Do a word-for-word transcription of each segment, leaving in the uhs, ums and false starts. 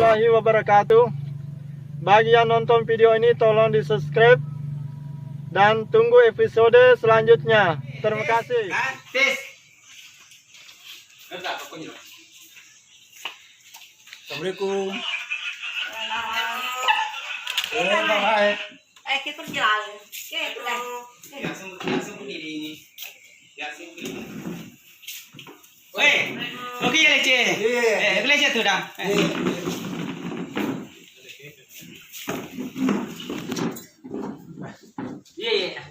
Warahmatullahi wabarakatuh. Bagi yang nonton video ini, tolong di-subscribe dan tunggu episode selanjutnya. Terima kasih. Assalamualaikum. Eh, Bapak, eh. Eh, kita perjalanan. Oke, itu dah. Langsung, langsung bunyi di ini. Langsung bunyi. Weh, oke ya, Lece? Iya. Eh, Lece tuh dah. Eh. Iya. Iya, iya.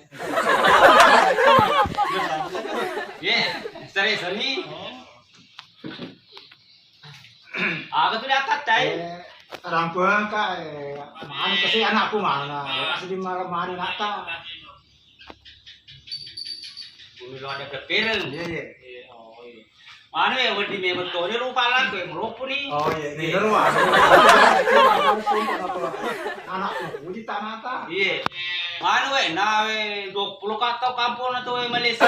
Iya, sorry, sorry. Aga tu diangkat, tai? Eh, orang tua ka, eh, mana kasi anakku mana? Kasi di mana, mana nak ta? Bumi lo ada kepiring. Iya, iya. Iya, oh, iya. Mana ya, wedi memang tu, ini rupa lah, gue merupu nih. Oh, iya, ini rupa. Anakku, wedi tak mata. Iya. Mana we, na we, dua puluh kata kampung atau we Malaysia.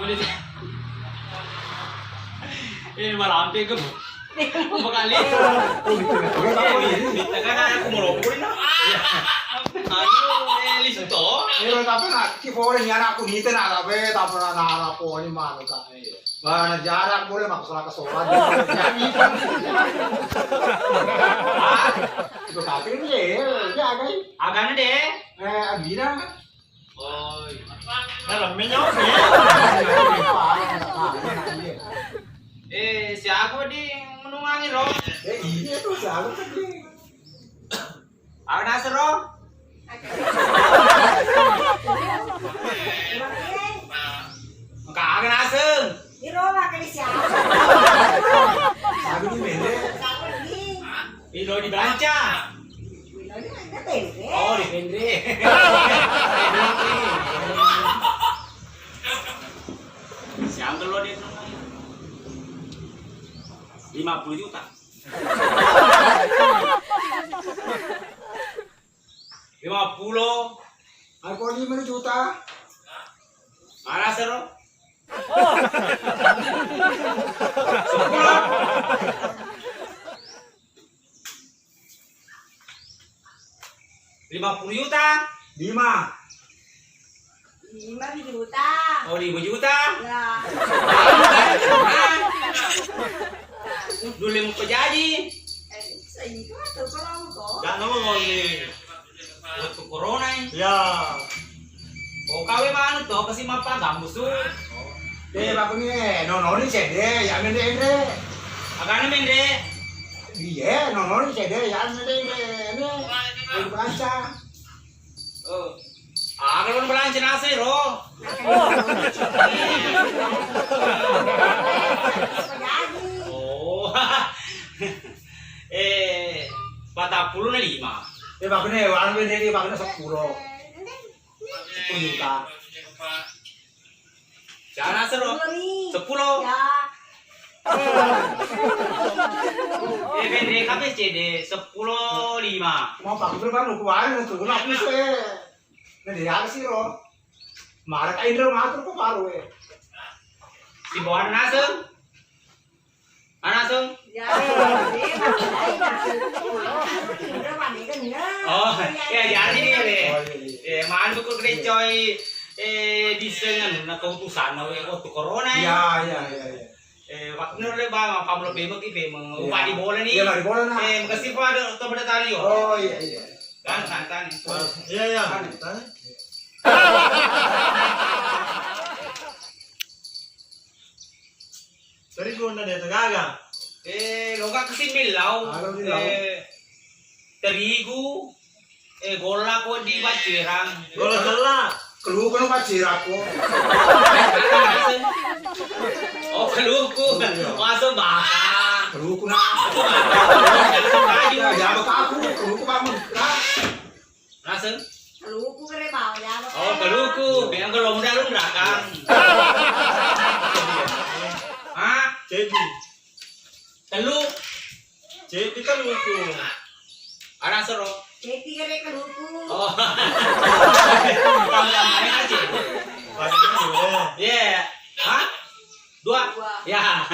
Malaysia. Eh, malampe ke. Bakal lisu. Eh, minta kan aku mau lomporin, nah. Anu, eh, lisu to. Eh, tapi nak, ki boleh ni anakku ni, nak, tapi tak pernah nak, apa ni, mana tak, eh. Mana jarak boleh, mak, salah kesoran. Jadi, ah, itu tapi ni, eh, ya, kan? Agaknya deh. Eh, Abira. Oh, iya. Dalam minyak. Eh, siapa di menungangi, Ro? Eh, iya tuh, siapa tadi? Apa nasar, Ro? Kagak nasar. Di rumah kali siapa? Siapa di mana? Siapa di? Ilo di Belanca. Ilo di mana? Penre. Oh, di Penre. Siapa lo dia? Lima puluh juta. Lima puluh. Aku lima juta. Mana sero? Sepuluh. Lima puluh juta. Lima. Lima juta. Oh, lima juta? Ya. Dulu mau jadi. Eh, sehingga terkenal kok. Gak ngomong nih. Waktu corona, eh. Ya. Oh, kawe manu to, kasi mappagang musu. Eh, bapak ni, eh, nononi cede, ya mende ende. Agana mende? Iya, nononi cede, ya mende ende. Ini, ini baca. Oh. Aga lo balanca nasai, Ro? Oh. Eh, patappulo na lima. Eh, bapak ni, anu ni, bapak ni sepuluh. Sepuluh juta. Jangan asal, Ro. Sepuluh ni. Sepuluh. Ya. Eh, bende kape cede sepuluh lima. Mau pakai berapa lu kuali itu? Guna aku sih. Nah, dia sih, Ro. Marah kayak Indra ngatur kok baru, eh. Si Bohan nasem. Mana, Sung? Ya, eh, maksudnya, maksudnya, Indra mana kan, ya? Oh, ya, jadi nih, ya. Oh, iya, iya. Eh, mandu kok gede coy, eh, desain anu, nah, keputusan, nah, waktu corona, ya. Iya, iya, iya, iya. Eh, waktu nu le, Bang, apa belum pemeng ki, pemeng. Iya. Upah di bola nih. Iya, di bola, nah. Eh, makasih, Pak, ada, tuh, pada tali, oh. Oh, iya, iya. Kan, santai nih. Oh, iya, iya. Kan. Tanya. Terigu na de' tu gaga. Eh, loga kasi millau. Aga millau? Eh, terigu, eh, golla ko di Bacirang. Golla sella. Keluku no Bacirang ko. Oh, keluku. Iya. Masuk baka. Keluku na. Masuk baka. Masuk baju. Ya, ya, baka aku. Keluku bangun. Naseng? Keluku kere bawa ya. Oh, keluku. Memang kalau muda lu belakang. Hah? Cepi. Telu. Cepi keluku. Anak sero. Cepi kere keluku. Oh. Tambah main aja. Iya. Hah? Dua. Dua. Ya.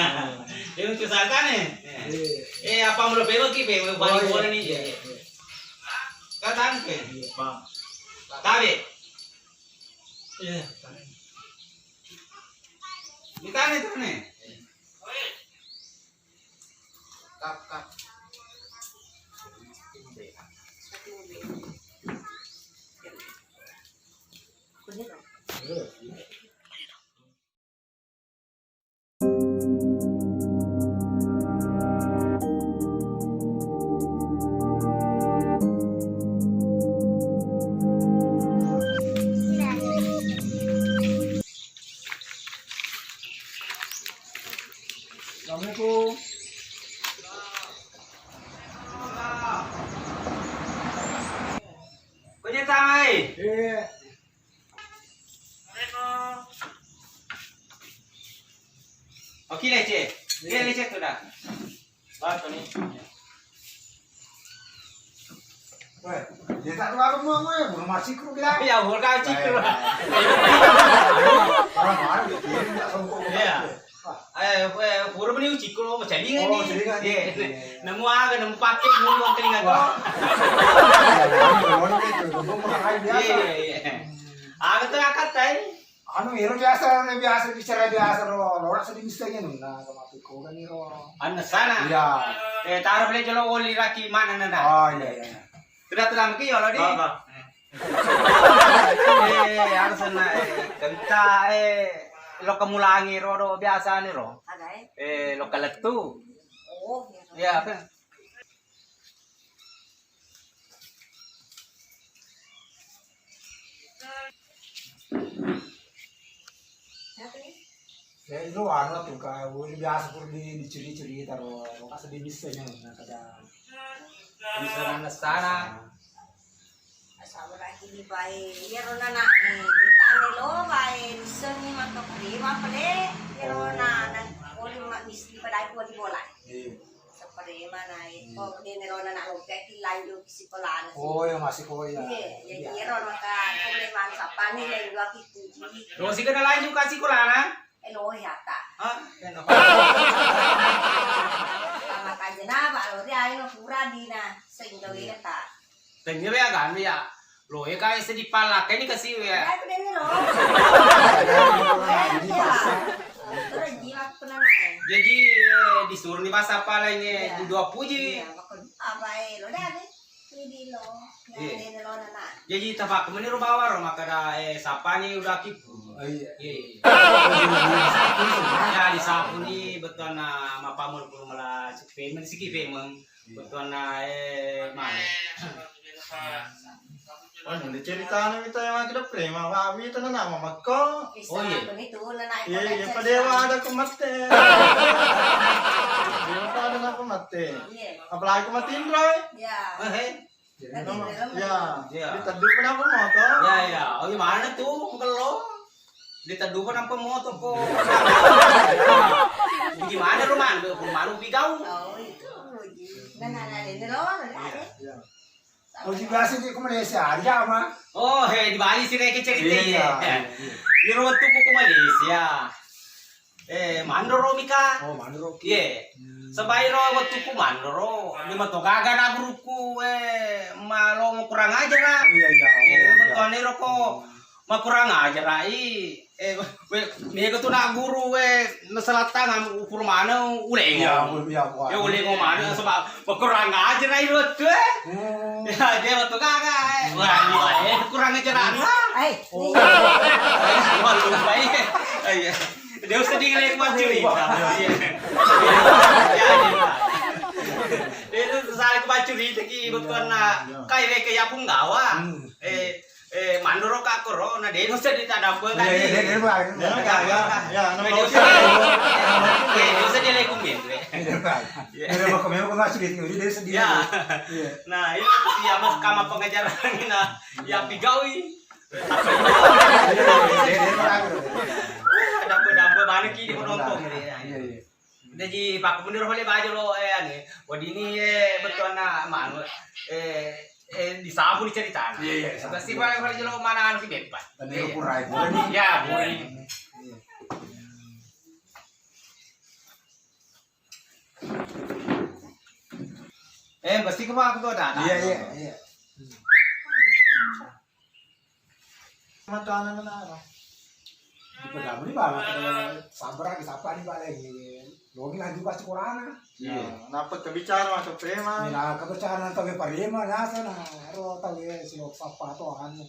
Ini untuk saya nih. Eh, apa mulo pemeng ki, pemeng bali bola ni. Iya, iya. Ka tangke. Iya, Bang. Tabe. Iya. Ditane, tane. Kap, kap. Assalamualaikum. Kau nyata mai? Iya. Oke, lece. Iya, lece tu dah. Wah, tu ni. Weh, dia tak tahu apa mau, weh. Belum masih kru bilang. Ya, belum kasih kru. Orang mana dia, dia tak sanggup. Iya. Eh, eh, pura meni ucikku lo, macalinga ni. Oh, calinga ni. Iya. Iya. Nemu aga, nemu pake, nemu uang telinga tu. Wah. Iya, iya, iya. Aga tu akad tai. Anu, ero biasa, biasa bicara biasa ro, ro nak sedih misalnya nuna, sama aku kau kan ro. Anu sana. Iya. Eh, taruh beli jolo oli raki mana nana. Oh, iya, iya. Sudah telah mungkin ya lo di. Apa? Eh, harus sana, eh, kencang, eh, lo kemulangi ro do biasa ni ro. Ada, eh? Eh, lo kelettu. Oh, iya. Iya, apa? Ya, itu anu tuh, Kak. Udah biasa pur di, dicuri-curi taruh, kasih di bisanya, nah, kada. Bisa sana. Sabaraki di bae, iyaro nana, eh, ditane lo bae, nissengi maka prima pale, iyaro nana, oleh mak bis di padai kuat di bola. Iya. Seprema na, eh, kok dene ro nana lo, kayak lanjut sekolah. Oh, iya, masih kau ya. Iya, jadi iyaro maka, kok memang sapani lanjut aku puji. Lo sih kena lanjut kasih sekolah, nah? Eh, lo ya, tak. Hah? Sama kaja na, Pak, lo dia, ayo, pura di na, sehingga wega, tak. Tengngewe aga anu ya. Lo e kae seddi pallakkaini kasi we ya. Ya, aku dengar lo. Ya. Terus jiwa aku pernah naik. Jaji, eh, disuroni massappa laingnge. Iya. Dudua puji. Iya, makko apa e lo dah deh. Ini lo. Ya, iya. Ini lo nana. Jaji tapakko meni ro bawang ro makkeda, eh, sappani udah kipu. Oh, iya. Iya, iya. Ya, disapuni bettuanna mappamula pura mala pemeng siki pemeng. Bettuanna, eh, mane. Oh, nende ceritana mita yang makkeda prema, wa, wi, tena nama makko. Oh, iya. Iya, iya, padewa ada ku mate. Dewa ada napa mate. Iya. Apalagi ku matinro, eh. Iya. Eh, eh. Jadi, iya. Iya. Diteddu kenapa moto? Iya, iya. Oh, gimana tuh? Mengkelo. Diteddupa nampa moto ko. Gimana lu, Man? Ku manu pigau. Oh, itu, Uji. Nah, nah, nah, ini lo, nah, eh. Iya. Uji biasa di ku Malaysia aja, Ma. Oh, he, di Bali sih, Reke, cerita. Iya, iya, iya. Iro wettu ku Malaysia. Eh, mandoro mika. Oh, mandoro ki. Iya. Hmm. Sebairo wettu ku mandoro, di mato gaga na guruku, eh, malo kurang ajar, ah. Iya, iya. Iya, iya, betul, nih, roko. Hmm. Makurang ajar ai. Eh, we, mega tu nak guru we, nasalattang am-, ukur maneng ulengo. Iya, iya, wah. Ya ulengo maneng sebab makurang ajar ai lo tu, eh. Hmm. Ya, dia betul kagak, eh. Wah, iya, eh, kurang ajar anak. Eh, oh. Iya. Wah, lupa, iya. Iya. Dia usah dilek macuri. Wah. Iya. Iya, iya. Itu salah ku macuri, tapi betul nak. Iya, iya. Kai reke ya punggawa. Hmm. Eh, Eh, mandoro ka koro, na deno seddi tadampe kan. Iya, iya, deno, Pak. Deno, Pak. Ya, ya, eh, deno seddi. Eh, deno seddi le kumbe. Iya, Pak. Iya. Deno, Pak, memang masih di tinggi, deno seddi. Ya. Iya. Nah, ini ya, Mas, kama pengajaran, nah, ya, pigawi. Iya, iya, iya, deno, Pak. Dampe-dampe mana ki di penonton. Iya, iya. Jaji, pakkumeniro pale bajo lo, eh, anu, eh. Weddinni, eh, bettuanna manu, eh, eh, disabuni ceritana. Iya, iya, disabuni. Pasti pale, pale jolo mana anu ki beppa. Tadi lo purai, purai. Iya, purai. Iya. Eh, pasti ke aku tuh ada. Iya, iya, iya. Mata anak-anak. Dipegang ini bala, sabar lagi, sapa nih bala ini. Logi lagi pas sekolahnya. Iya. Nah, kenapa kebicara masuk preman? Nah, kebicara nanti ke preman, nasa nah, ero tahu ya, si sapa tuh anu.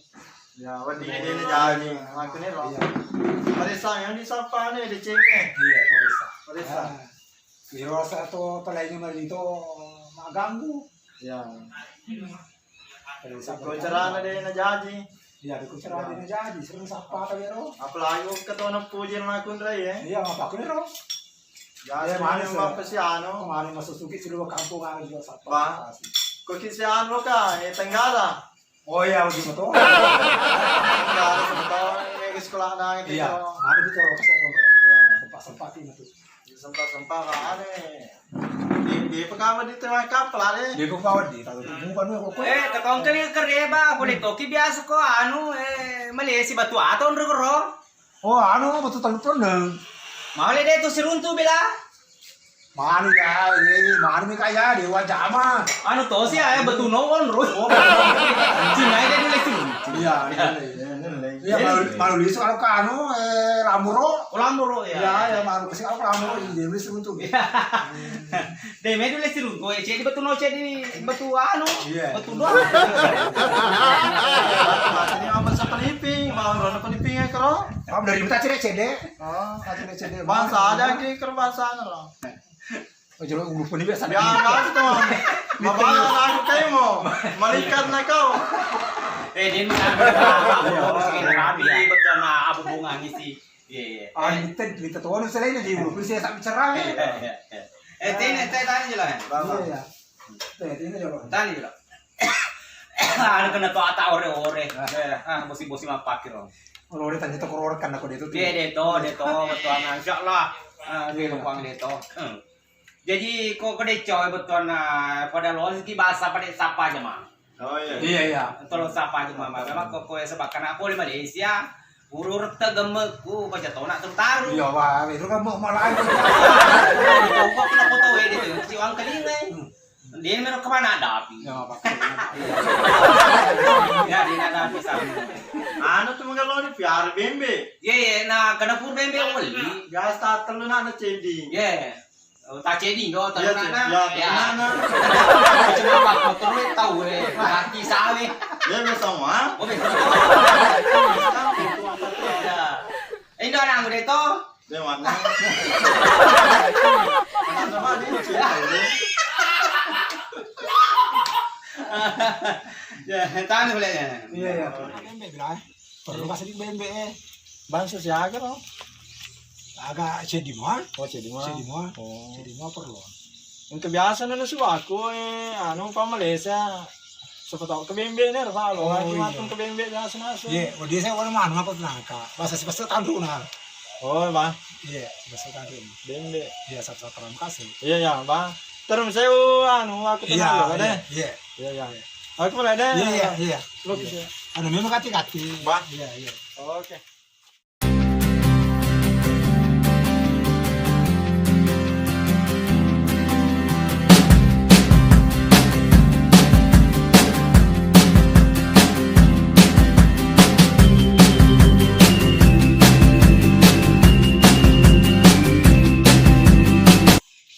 Ya, wedding ide ini jadi. Makanya lo. Iya. Pada saya yang disapa nih, di cengeng. Iya, Polresta. Polresta. Ah. Iro sa to pelaini malito magganggu. Iya. Pada sa ko carana de' najaji. Iya, ko carana de' najaji, sering sapa ta ero. Apalagi ko ketona puji na kunrai, eh. Iya, apa kuniro? Ya, mana mapasiano. Kemarin masuk suki seluruh kampung ada juga sapa. Ba. Ko kisiano ka, eh, Tenggara. Oh iya, begitu tuh. Iya, betul. Ini ke sekolah anak itu. Iya, mari kita ke sekolah. Iya. Sempat-sempat ini tuh. Sempat-sempat lah, aneh. Di, di apa kamu di tengah kapal, aneh? Di apa kamu di? Tahu tuh, bukan, bukan. Eh, ketongkel ke kerja, Ba. Boleh toki biasa kok, anu, eh, Malaysia batu aton, ro. Oh, anu, betul telur pernah. Mau le de' tu siruntu bila. Manu ya, ini manu mi kaya dewa jama. Anu tosi ya, betul no on ro. Oh, Cina aja dulu siruntu. Iya, iya, iya. Iya, malu, malu lisu kalau kanu, eh, lamuro. Oh, lamuro, ya. Iya, iya, malu kasi kalau lamuro, ini dia lisu untuk. Iya. De' me dulu siruntu, eh, cedi betul no, cedi betul anu. Iya. Betul doang. Ini apa sepeliping, mau rono peliping ya, kero? Kamu dari minta cedek-cedek. Oh, ada cedek. Bangsa ada ki kerbangsa lo. Oh, jero ulu pun biasa. Ya, enggak tuh. Bapak aku kayak mau malikat na kau. Eh, dia minta apa? Iya. Rapi, betul na, apa bunga ngisi. Iya, iya. Ah, kita, kita tuh selain di ulu pun saya tak bicara. Iya, iya, iya. Eh, tini, teh, tani jelas. Iya, iya. Teh, tini jelas. Tani jelas. Ada kena to ata ore-ore. Ah, bosi-bosi mappakir, Om. Ore-ore tanya to koro kan aku dia tuh. Iya, de' to, de' to, betul na. Insya Allah. Ah, iya, Puang de' to. Hmm. Jadi, ko, ko de' coy betul na, pada lo ki bahasa pada sapa aja, Mang. Oh, iya. Iya, iya. Tolong sapa aja, Mang. Memang ko, ko ya sebab kena apa di Malaysia, urur tegemmekku, baca tona tertaru. Iya, Pak. Itu kan mau malah. Kok kena foto we itu, si Wang Keling, eh. Hmm. Dia memang kemana ada api? Ya, Pak. Ya, dia ada api sama. Anu tuh mengalo ni piara bembe. Iya, iya, nah, kena pur bembe wali. Biasa telu nak cedi. Iya. Oh, tak cedi do, tak. Iya, nak. Ya, ya. Cuma apa motor we tahu we, mati sawe. Ya, biasa mah. Oh, biasa. Ya. Indo anak muda itu. Dia mana? Anak sama dia cerita ini. Ya, tahan boleh ya. Iya, iya. Perlu kasih di bembe, eh. Bangsa siaga, no? Aga cedi mua. Oh, cedi mua. Cedi mua. Oh. Cedi mua perlu. Engka biasa nana suaku, eh, anu, pa Malaysia. Siapa tahu ke bembe ni, Pak, lo. Oh, iya. Matung ke bembe biasa nasu. Iya, oh, dia saya orang mana, aku tenang, Kak. Bahasa si pasti tahu na. Oh, Bang. Iya, bahasa tahu. Bembe. Iya, satu-satu orang kasih. Iya, iya, Bang. Terus saya, anu, aku tenang. Iya, iya, iya. Iya, iya. Aku mulai deh. Iya, iya, iya. Lo bisa. Anu, memang kati-kati. Bang. Iya, iya. Oke.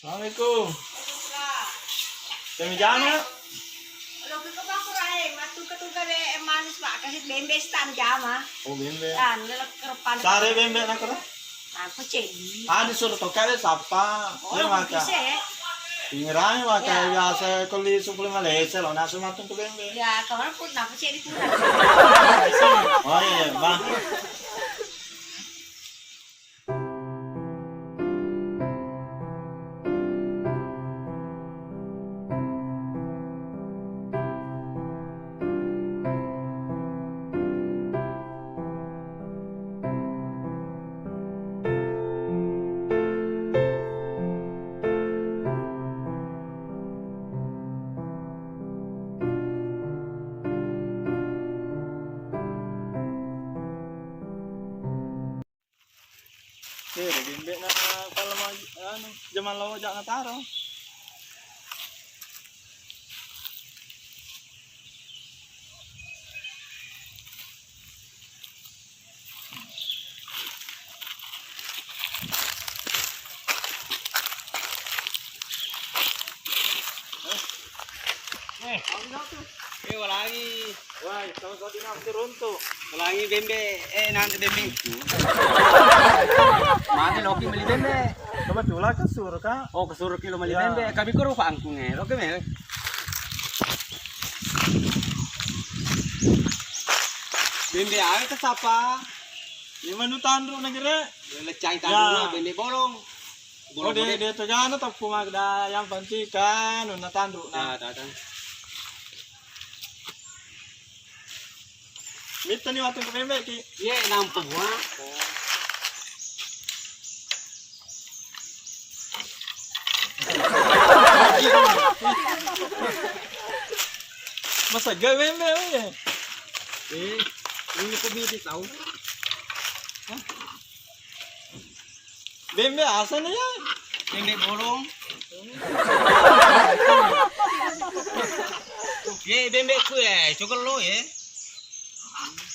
Assalamualaikum. Kami jana. Lo ke ke pakurae, matu ke tuga de manus, Pak, kasih bembe stan jama. Oh, bembe. Dan lele kerepan. Sare bembe nak kero? Apa cedi? Ada suruh toka de sapa. Oh, dia maka. Bisa ya. Pinggiran maka. Ya. Biasa kuli sepuluh Malaysia lo, nasu matung ke bembe. Ya, kamar pun napa cedi kurang. Oh iya, Bang. Eh, bembe na kalau mau, anu, zaman lawa jak nataro. Eh, walangi. Wah, itu tadi nanti runtuh. Walangi bembe, eh, nanti bembe. Mati loki beli bembe. Kebetulan ke Surka. Oh, ke Surka lo beli bembe. Kami ke rupa angkung, eh. Oke, mel. Bembe awe ke sapa? Ini menu tanru negeri. Lecai tanru, bembe bolong. Oh, de, de tegana teppu magda, yang penting kan, nunna tanru na. Ya, ta, ta. Mittani wattu ke bembe ki. Ye, nampa gua. Masa gak bembe, oh, ya? Eh, ini kok bisa tahu? Hah? Bembe asana ya? Bembe bolong. Ye, bembe ku, eh, cokel lo, eh.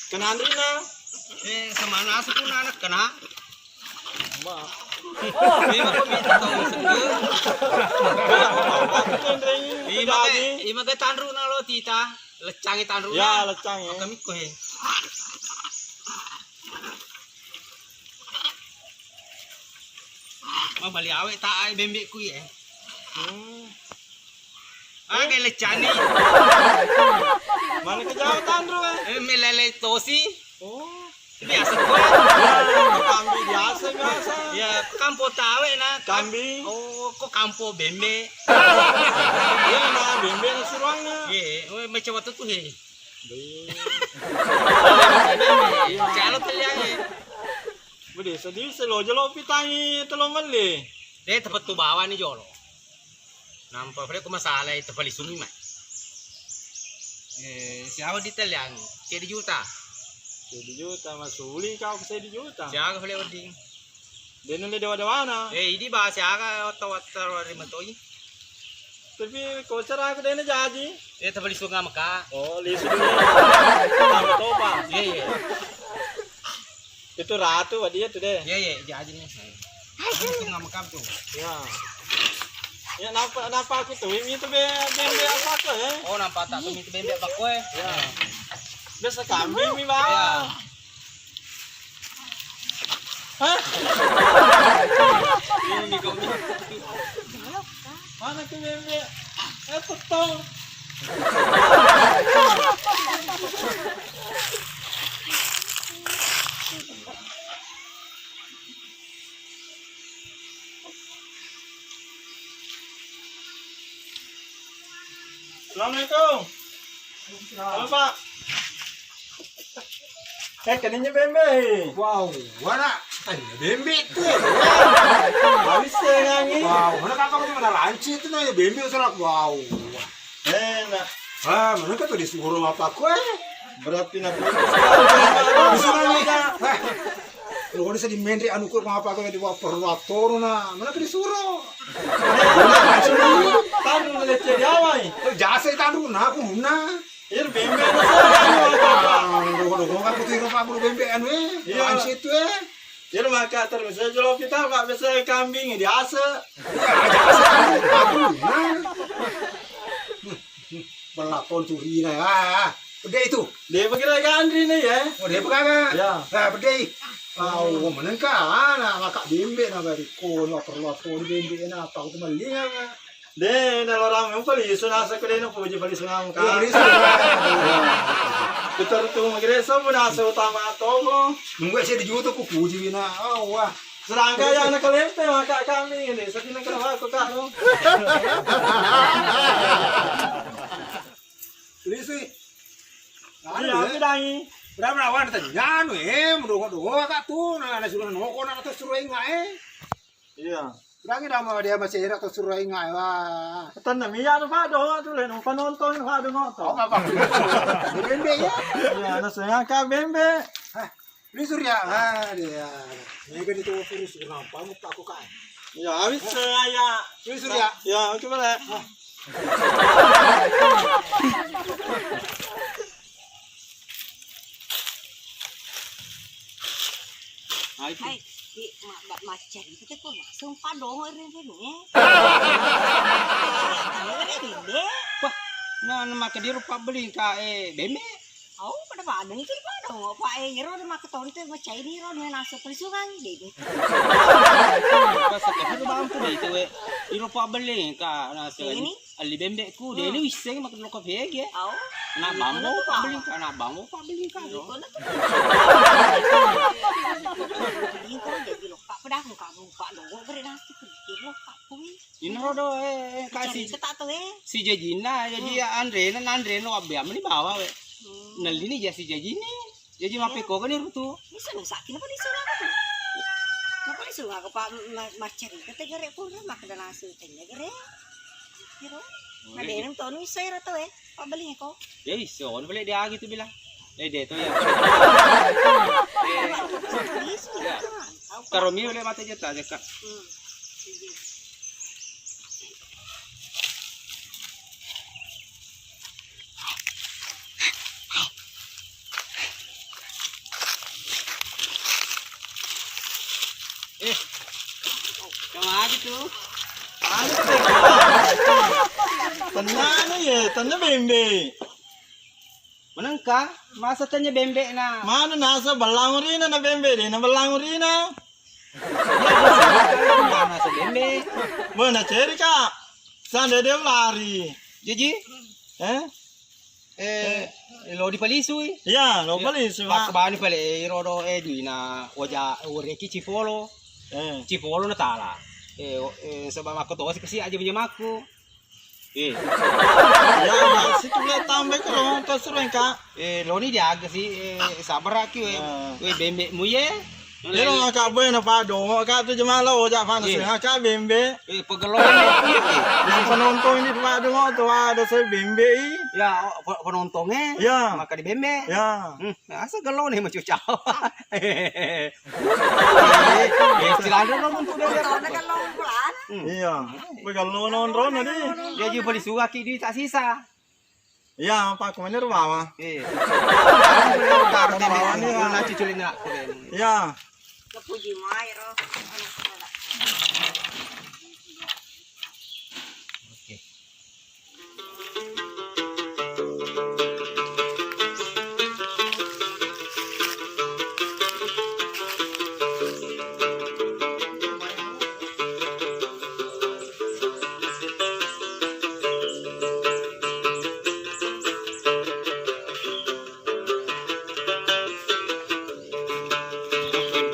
Kenaan rina. Eh, semana aku pun anak kena. Ma. Ima ko mita tau sengge. Ima ke, ima ke tanru na lo tita. Leccangi tanru na. Ya, leccangi. Kami ko, eh. Mabali awe ta ai bembe ku ye. Hmm. Aga leccani. Mana ke jauh tanru, eh? Eh, melele tosi. Oh. Biasa ko. Kambi biasa, biasa. Ya, kampo tawe na. Kambi. Oh, ko kampo bembe. Iya, na bembe na suruangna. Ye, oh, macam waktu tu he. Bembe. Calo taliange. Bede, sedih selo jolo pitangi telo melle. De, tepettu bawani jolo. Nampa pale ko masalai tepalisungi mai. Eh, siapa di taliangi? Sedi juta. Sedi juta, masuli kau ke sedi juta. Siapa pale wedding? Dena le dewa-dewana. Eh, idi bahasa aga otta-otta ri matoi. Tapi ko cara aku dena jaji. Eh, tapi lisu ngamaka. Oh, lisu dulu. Sama topa. Iya, iya. Itu ratu wadi itu deh. Iya, iya, jaji nih. Lisu ngamaka tuh. Ya. Ya, napa, napa aku tuh? Ini tuh be, be, be apa tuh, eh? Oh, nampak tak tuh itu bembe apa kue? Ya. Biasa kambing nih, Bang. Ya. Hah? Ini kau. Mana ke bembe? Eh, petong. Assalamualaikum. Halo, Pak. Eh, keningnya bembe. Wow, wala tanya bembe tu. Habis saya ngangi. Wow, mana kakak mana lanci itu nanya bembe salah. Wow. Enak. Ah, mana kata disuruh apa kue? Berarti nak disuruh lagi. Hah? Lo kok bisa dimenre anu kok ngapa kok di perlu atoro na. Mana ke disuro? Tanru na lecce diawai. Oh, jasa tanru na aku na. Ir bembe na saya. Lo kok aku tuh apa bembe anu eh. Iya. Ansi itu eh. Ir maka terus saya jelo kita kak biasa kambing diasa. Jasa tanru aku na. Bella ton turina. Ah, ah. Gede itu. Dia pikir lagi Andri nih ya. Oh, dia pegang. Ya. Ah, gede. Ah, oh, menengka. Ah, nah, maka bembe na bari ko no perlu atau bembe na apa aku teman dia. Deh, na lo rame palisu nasa ko deh no puji palisu ngamka. Iya, palisu. Betul tuh, makanya semua nasa utama toko. Nunggu saya dijual tuh ku puji wina. Oh, wah. Sedangkan yang nak kelempe maka kami ini, sedih nak kenapa aku kak lo. Lisui. Iya, aku dangi. Berapa lawan tanya anu eh, mendongo-dongo kak tuh, nah, nah, suruh nongko, nah, terus suruh ingat eh. Iya. Dangi nama dia masih enak terus suruh ingat wah. Tenang, iya, Pak, doang tuh, Len, penonton, Pak, doang. Oh, apa? Bembe ya? Iya, nasa ngangkat bembe. Hah? Ini Surya, ah, dia. Ini kan itu virus kenapa? Mau tak aku kan? Ya, habis saya. Ini Surya. Ya, coba lah. Ah. Hai, hai, di, ma, ma, macet itu tuh, sumpah dong, ini, ini, eh. Ini, ini. Wah, Na, na makkeda ro pabbelingka, eh, bembe. Au, pada-pada ni tu pada. Apa, eh, iro de makketonte, macai ni ro, ni nasu pelisukan, bebe. Pas aku tu bang tu itu, eh. Iro pabbelingka, nasu. Ini? Alli bembe'ku, de ni wisseng makkeda lokka pegi. Au. Anak bambo pabbelingka, anak bambo pabbelingka. Iko na tu. Iko jadi lokka pada aku kamu, Pak, dogo gere nasu, pikir lokka kuwi. Ini ro do, eh, eh, kasi. Cerita tak tu, eh. Si jajina, jadi anrena, nanrena, wabbe amani bawa, we. Nalini ja si jajini. Jaji mappekko kani rutu. Bisa nusa kina pa lisu lako tu. Napa lisu lako pa ma-, macari kete gere pura makkeda nasu tanya gere. Kiro. Madeneng tonu iso ero to, eh. Pabbelingko. Ya iso, on beli dia gitu bilang. Eh, de to ya. Lisu ya. Karo mi oleh mata jeta jeka. Hmm. Eh, kemana tu? Tenang ya, tenang bembe. Menengka, masa tanya bembe na. Mana nasa belang urina na bembe de, na belang urina. Nasa bembe. Mana ceri kak? Sande de lari. Jaji? Eh? Eh, lo dipalisui. Iya, lo palisui, Pak. Pakkebani pale iro do, eh, duina waja ureki cifolo. Eh. Cifolo na tala. Eh, o-, eh, sebab makko tosi kasi aja punya makku. Eh. Ya, situ le tambe ko to sureng ka. Eh, loni diaga si, eh, sabar aki we. Ah. We bembe mu ye. Ero ngaka boy na pado, ngaka tu jemala oja panas. Iya. Ngaka bembe. Eh, pegelo. Yang penonton ini pado mau tu ada saya bembe i. Ya, oh, pe-, penontonnya. Ya. Maka di bembe. Ya. Hmm, asa gelo nih macu cawa. Eh, eh, cilada lo untuk bembe. Penontonnya kan lo pulang. Hmm. Iya. Pegelo nonton tadi. Dia juga beli suka ki di tak sisa. Iya, Pak, kemana ru bawa? Iya. Bawa nih, Pak. Nah, cucu lina. Iya. Kepuji mai ro. Oke.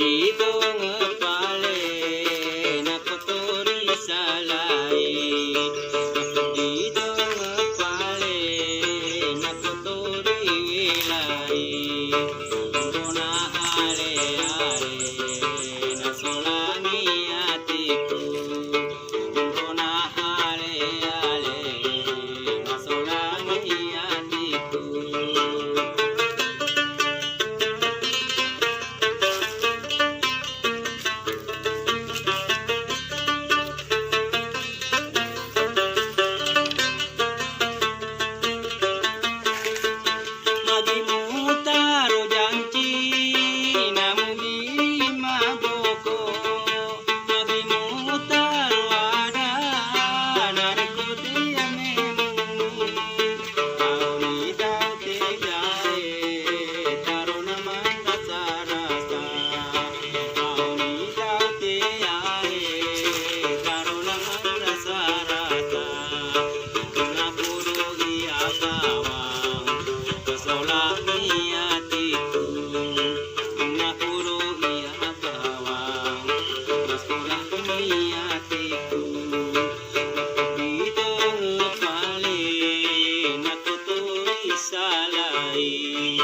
Didong pale nakotori salai, didong pale nakotori wilai. Dona ale-ale nasolangi atiku. Dona ale-ale nasolangi atiku. Magi mutaro janci, namu mili maboko. Magi mutaro ada, narekko te amemuni. Tauni tau tegae, tarona manrasa-rasa. Tauni tau teae, tarona manrasa-rasa. Napuru iya bawang, pasolangi atiku. Napuru iya bawang, pasolangi atiku. Ditong pale nakotori salai.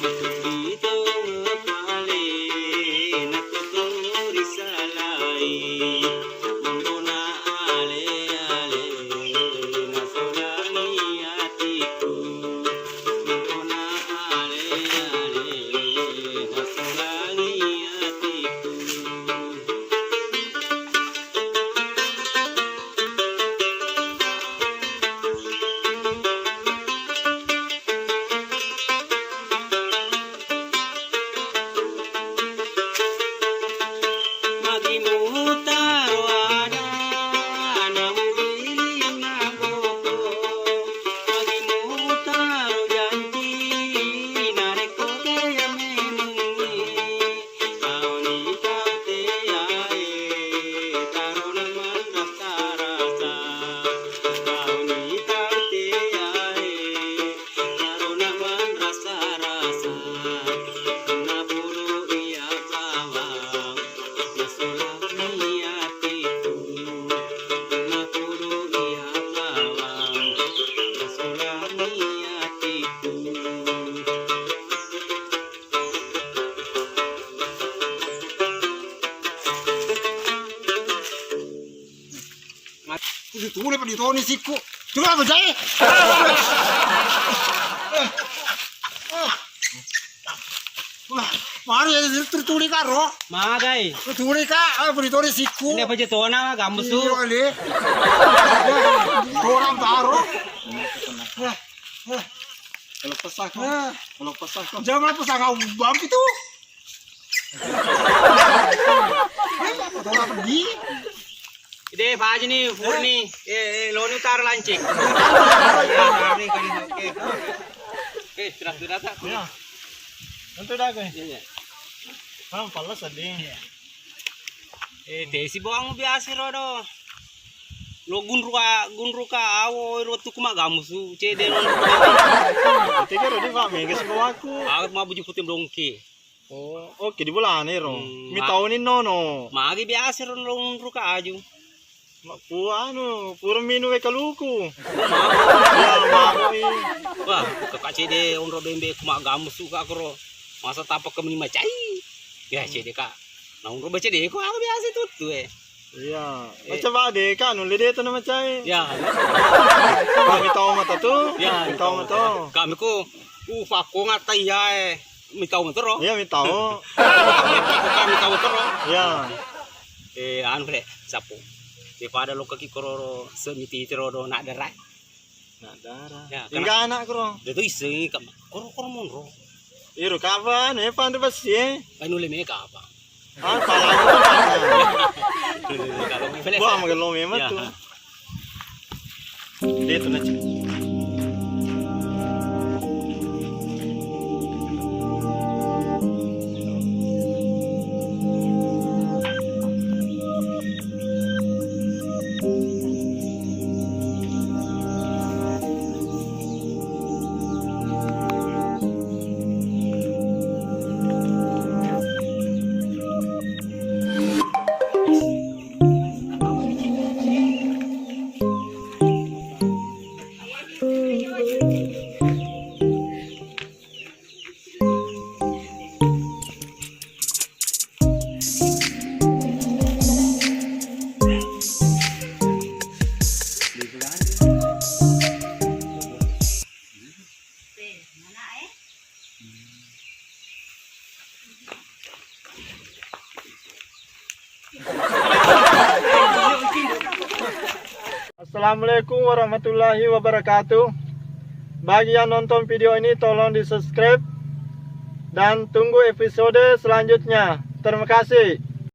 Ditong pale nakotori salai. Dona ale-ale nasolangi atiku. Dona ale-ale nasolangi atiku. Magi muta Tuli, tuli, pa ditoni sikku. Tuli apa, Jai? Wah, mari ya, tuli, tuli, karo. Magai. Tuli, ka, apa ditoni sikku? Ini apa je tona, gambusu? Iya, le. Orang taro. Kalau pesah kau. Kalau pesah kau. Jangan pesah kau, bang itu. Ide, Pak Haji ni, Furni. Eh, eh, loni utara lancik. Oke, sudah, sudah, tak? Iya. Tentu dah, guys. Iya, iya. Bang, pala sedih. Eh, tesi bawang biasa ro do. Lo gunruka, gunruka awo ro tu kuma gamusu, cede lo. Tega ro di Pak, mega si bawaku. Aku mau bujuk putih blongki. Oh, oke, di bolana ero. Hmm, mitauni nono. Magi biasa ro nurung ruka aju. Makku anu, pura minum wae kaluku. Ya, mabuk i. Wah, kakak cede onro bembe ku maggamu suka kro. Masa tapa ke meni macai. Ya, cede kak. Nah, onro baca deko aku biasa tuttu eh. Iya. Eh. Macam ade kan, nulle de tu nama cai. Ya. Kami tahu mata tu. Ya, kami tahu mata. Kami ku, uh, fakko ngatai ya eh. Mitau matero. Iya, mitau. Bukan mitau matero. Iya. Eh, anu le, sapu. Daripada lo kaki kororo semiti tero do nak derai. Nak darah. Ya, hingga anak koro. Dia tu iseng kam. Koro koro monro. Iru kapan? Eh, pandu besi eh. Anu le mega apa? Ah, pala itu. Kalau mepele. Wah, magello memang tu. Dé' to nacca. Assalamualaikum warahmatullahi wabarakatuh. Bagi yang nonton video ini, tolong di-subscribe dan tunggu episode selanjutnya. Terima kasih.